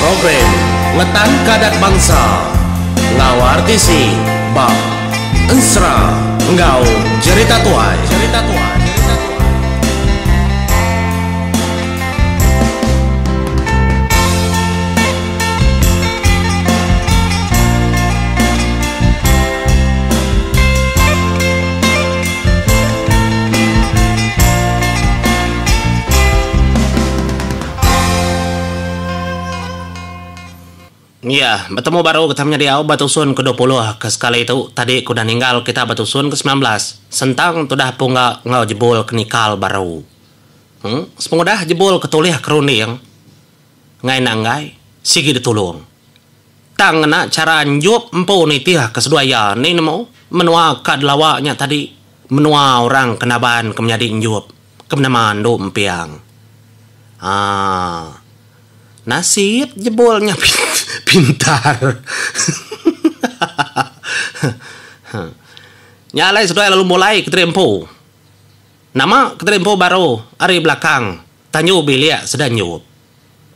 Program Ngetanka Adat Bansa enggau RTC ba Ensera enggau Jerita Tuai. Jerita Tuai. Iya, betemu baru kita menyadi au ba tusun ke 20 ke sekali tu tadi ke udah ninggal kita ba tusun ke 19 sentang tudah pungga enggau jebul ke nikal baru. Huh, sepengudah jebul ke tulih ke runding enggai enda enggai sigi ditulung. Tang ngena chara njup empu nitih ke seduai iya ni nemu menua ka delawa nya tadi menua orang ke naban ke menyadi njup ke benama Endu Empiang. Haa. Nasit jebul nya pintar. Nya alai seduai lalu mulai kediri empu. Nama kediri empu baru ari belakang tanju bilik sida njup.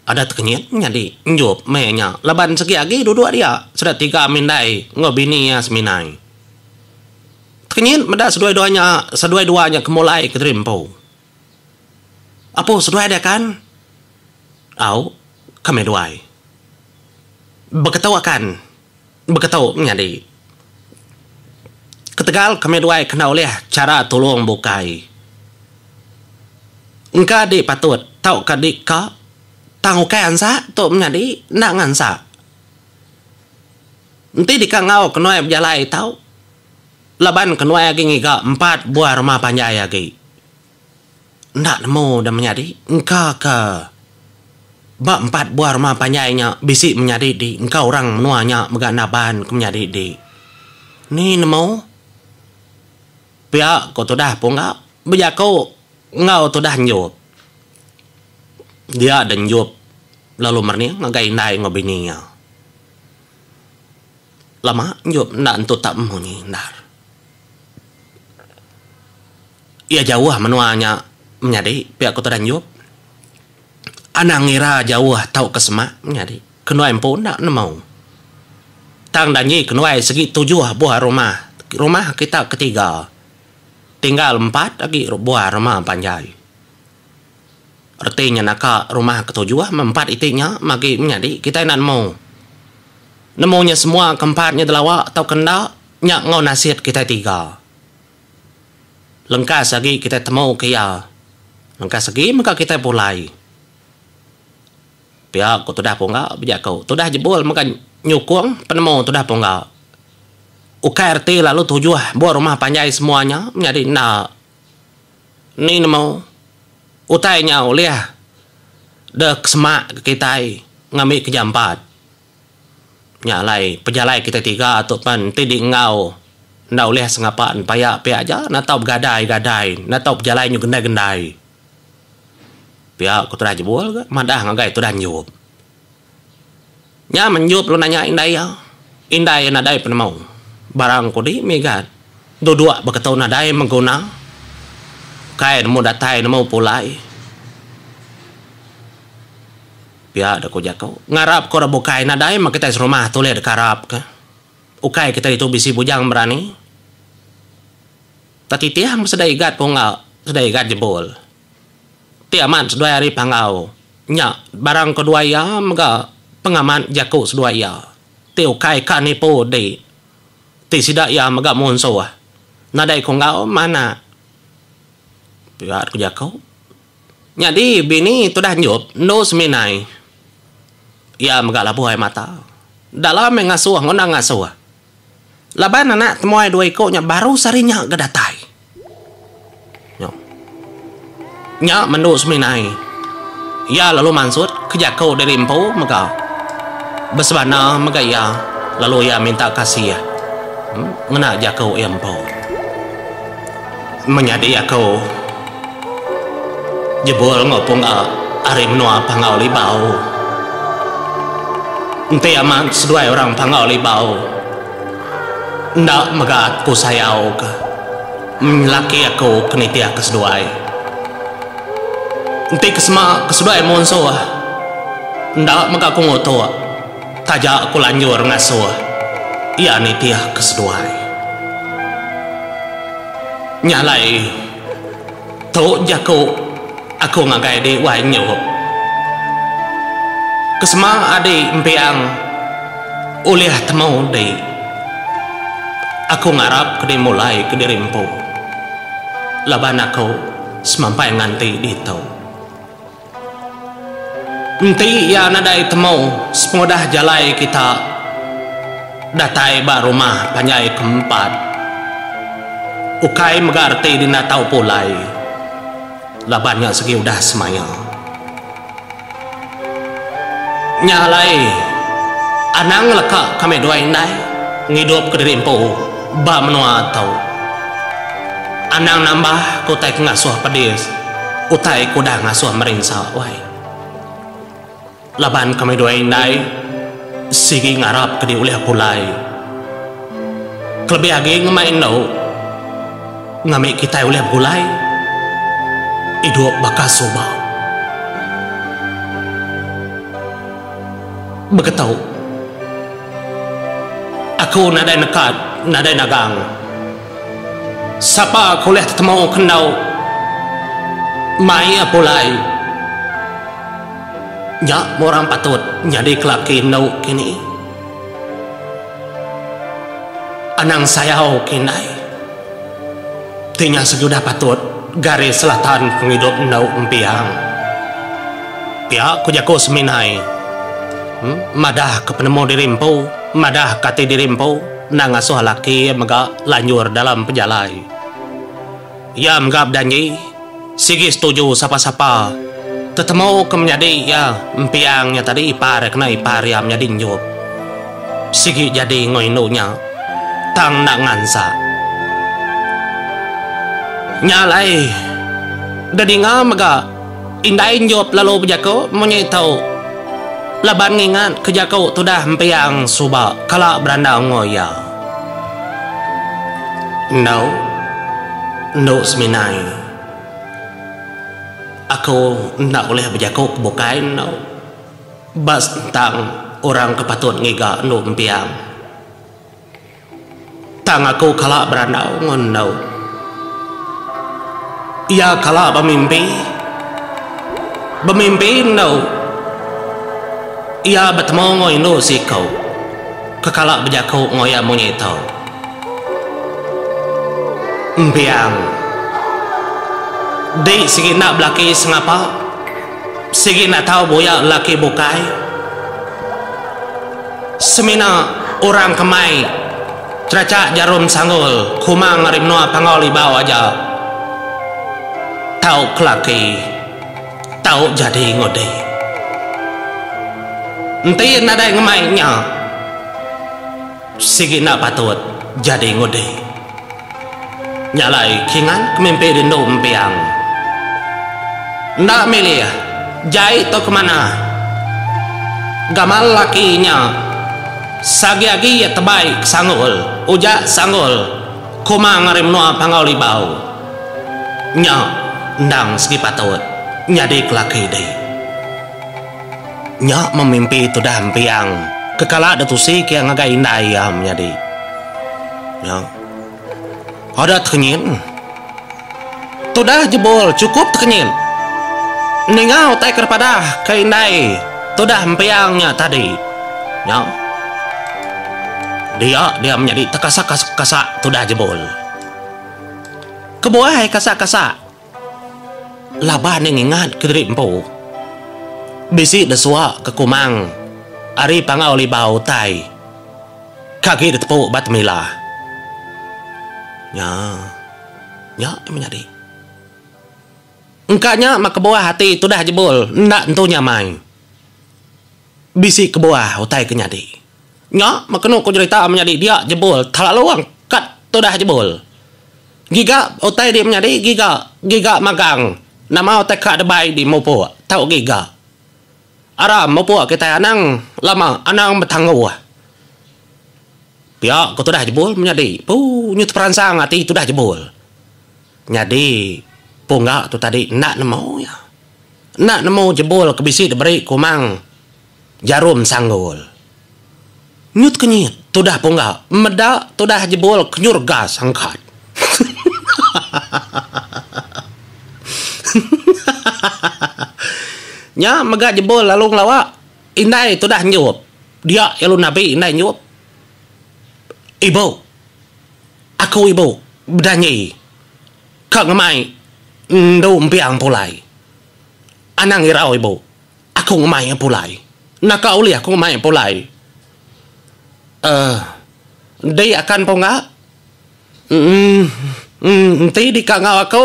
Ada tekenyit nyadi enjup meh nya laban segi agi duduk dia sida tiga mindai enggau bini iya seminai. Tekenyit meda seduai dua nya seduai dua nya ke mulai kediri empu. Apu seduai dia kan? Au kami duai. Beketu akan beketu nyadi. Ketegal kami duai kena ulih chara tulung bukai. Engka di patut tauka di ka tang ukai ansa tu menyadi enda ngansa. Enti deka enggau kenuai bejalai tau laban kenuai agi ngiga empat buah rumah panjai agi. Enda nemu da menyadi engka ke ba empat buah rumah panjai nya bisi menyadi di engka orang menua nya mega naban ke menyadi di. Ni nemu pia ko tudah pungga bejaku enggau tudah enjup. Dia da enjup lalu merening ngagai indai enggau bini iya. Lama enjup enda entu tak munyi endar. Iya jauh menua nya menyadi pia ku Tudah Enjup. Anang ngira jauh tauka semak menyadi kenuai empu enda nemu. Tang danji kenuai segi tujuh buah rumah, rumah kita ketiga tinggal empat agi buah rumah panjai. Reti nya naka rumah ketujuh meh empat iti nya magi menyadi kitai enda nemu. Nemu nya semua ke empat nya delawa tauka enda nya enggau nasit kitai tiga. Lengkas agi kitai temu ke iya. Lengkas agi mega kitai pulai. Pia ku tudah pungga bejaku. Tudah jebul mega nyukung penemu tudah pungga. Ukai reti lalu tujuh buah rumah panjai semua nya menyadi enda. Ni nemu utai nya ulih deh kesemak ke kitai ngambi ke jampat. Nya alai pejalai kitai tiga tu pen enti di enggau enda ulih sengapa paya pia aja enda tau begadai gadai enda tau pejalai nyu gendai gendai. Pia ku tudah jebul ga madah ngagai tudah enjup. Nya men enjup lalu nanya indai iya. Indai iya nadai penemu. Barang ku di migat duduk beketu nadai meguna. Kai nemu datai nemu pulai. Pia deh ku jaku. Ngarap ke orang bukai nadai meh kitai serumah tulih deka arap ke. Ukai kitai ditu bisi bujang berani. Tetitih meh sida igat pungga sida igat jebul. Ti amat seduai ari panggau nya barang ke duai iya mega pengamat jaku seduai iya. Ti ukai ka nipu di ti sida iya mega munsuh. Nadai ku enggau meh anak. Pia deh ku jaku. Nyadi bini tudah enjup endu seminai. Iya mega labuh ai mata. Dalam meh ngasuh enggau enda ngasuh. Laban anak temuai dua iku nya baru sehari nya ga datai. Nya. Nya mendu seminai. Iya lalu mansut ke jaku diri empu mega. Besebana mega iya lalu iya minta kasih ngena jaku iya empu. Menyadi aku jebul enggau pungga ari menua Panggau Libau. Enti amat seduai orang Panggau Libau enda mega aku sayau ke laki aku ke nitih ke seduai. Enti ke sema ke seduai munsuh. Enda mega ku ngutuk taja ku lanjur ngasuh iya nitih ke seduai. Nya alai tu jaku aku ngagai di wai nyup. Kesema adi empiang ulih temu di aku ngarap ke di mulai ke diri empu laban aku semampai nganti ditu. Enti iya nadai temu sepengudah jalai kita datai ba rumah panjai keempat, ukai mega reti dina tau pulai laban nya segi udah semaya. Nya alai anang ngeleka kami duai indai ngidup kediri empu ba menua tu. Anang nambah ke utai ke ngasuh pedis, utai ke udah ngasuh merinsa wai. Laban kami duai indai sigi ngarap ke diulih pulai. Kelebih agi ngemai endu ngambi kitai ulih begulai idup baka suba. Beketu. Aku nadai nekat, nadai nagang. Sapa ke ulih tetemu ke endu mai iya pulai. Nya meh orang patut nyadi kelaki endu kini. Anang sayau ke indai. Ti nya segi udah patut garis selatan pengidup endu empiang. Pia ku jaku Seminai madah ke penemu diri empu, madah ke ati diri empu enda ngasuh laki iya mega lanjur dalam pejalai. Iya mega bedanji sigi setuju sapa-sapa tetemu ke menyadi iya empiang nya tadi ipar iya kena ipar iya menyadi enjup. Sigi jadi enggau indu nya tang enda ngansak. Nya alai dedinga mega indai enjup lalu bejaku munyi tu laban ngingat ke jaku tudah empiang suba kala berandau enggau iya. Endu endu seminai aku enda ulih bejaku ke bukai endu. Ba sentang orang ke patut ngiga endu empiang. Tang aku kala berandau enggau endu. Iya kala bemimpi. Bemimpi endu. Iya betemu enggau indu siku ke kala bejaku enggau iya munyi tu. Empiang. Di sigi enda belaki sengapa. Sigi enda tau buya lelaki bukai. Semina orang ke mai cherachak jarum sanggul kumang ari menua Panggau Libau aja tau kelaki tau jadi ngudi. Enti nadai ngemai nya sigi enda patut jadi ngudi. Nya alai kingan ke mimpi rindu empiang. Enda milih jai tauka manah. Gamal laki nya seagi agi iya tebai ke sanggul ujak sanggul kumang ari menua Panggau Libau. Nya endang segi patut nyadi ke laki dih. Nya memimpi tudah empiang ke kala ditusi ke iya ngagai indai iya menyadi. Nya. Ada tekenyit. Tudah jebul chukup tekenyit. Ninga utai ke dipadah ke indai tudah empiang nya tadi. Nya. Dia dia menyadi tekasak-kasak tudah jebul. Kebuah ai kasak-kasak laban iya ngingat ke diri empu. Bisi desuak ke kumang ari Panggau Libau utai. Ka agi ditepu ba temila. Nya. Nya ti menyadi. Engka nya meh kebuah ati tudah jebul enda entu nyamai. Bisi kebuah utai ke nyadi. Nya meh kenu ku jerita menyadi dia jebul terlalu angkat tudah jebul. Giga utai di menyadi giga giga magang nama utai ka debai di mupuk tau giga. Aram mupuk kitai anang lama anang betangguh. Pia ko tudah jebul menyadi puu nyu teperansang ati tudah jebul. Nyadi pungga tu tadi enda nemu iya. Enda nemu jebul ke bisi diberi kumang. Jarum sanggul. Nyut kenyit tudah pungga meda tudah jebul kenyur gas angkat. Nya mega jebul lalu ngelawa indai tudah njup. Dia lalu nabi indai njup. Ibu. Aku ibu bedanji ka ngemai endu empiang pulai. Anang irau ibu. Aku ngemai iya pulai. Naka ulih aku ngemai iya pulai. Uhh. Enti akan pungga. Uhh. Enti deka enggau aku,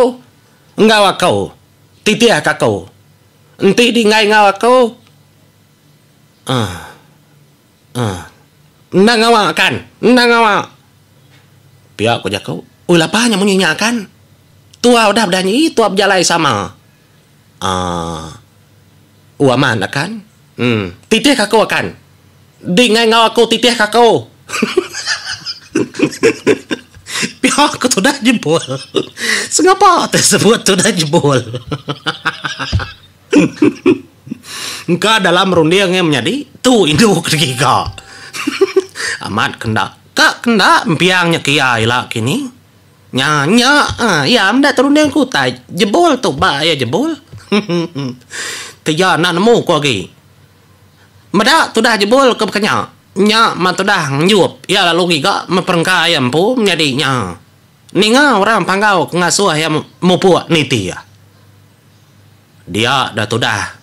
enggau aku. Titih ka aku. Enti di enggai enggau aku, uhh. Uhh. Enda ngawa akan. Enda ngawa. Pia ku jaku. Ui lapa nya munyi nya akan. Tua udah bedanji, tua bejalai sama. Aaa. U amat akan. Em. Titih ka aku akan. Di enggai enggau aku titih ka aku. Pia ku tudah jebul. Sengapa ti sebut tudah jebul. Engka dalam runding iya menyadi tu indu ke digiga. Amat ke enda. Ka ke enda empiang nya kia ila kini. Nya nya iya meda terunding ku utai jebul tu ba iya jebul. Teja enda nemu ku agi. Meda tudah jebul ke baka nya. Nya meh tudah ngenjup iya lalu ngiga meh perengka iya empu menyadi nya. Ninga orang panggau ke ngasuh iya mupuk nitih. Dia da tudah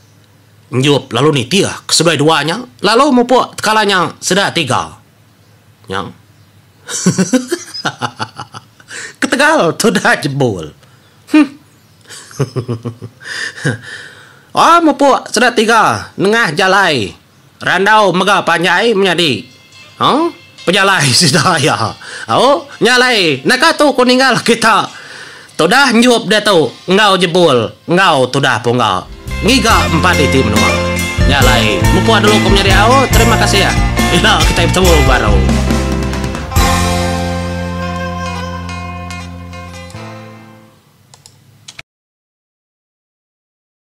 ngenjup lalu nitih ke seduai dua nya lalu mupuk tekala nya sida tiga. Nya. Ketegal tudah jebul. Huh. Oh mupuk sida tiga nengah jalai randau mega panjai menyadi. Oh pejalai sida iya. Oh nya alai naka tu ku ninggal kita tudah njup diatu enggau jebul enggau tudah pungga ngiga empat iti menua. Nya alai mupuk dulu ku menyadi au terima kasih. Ila kitai betemu baru.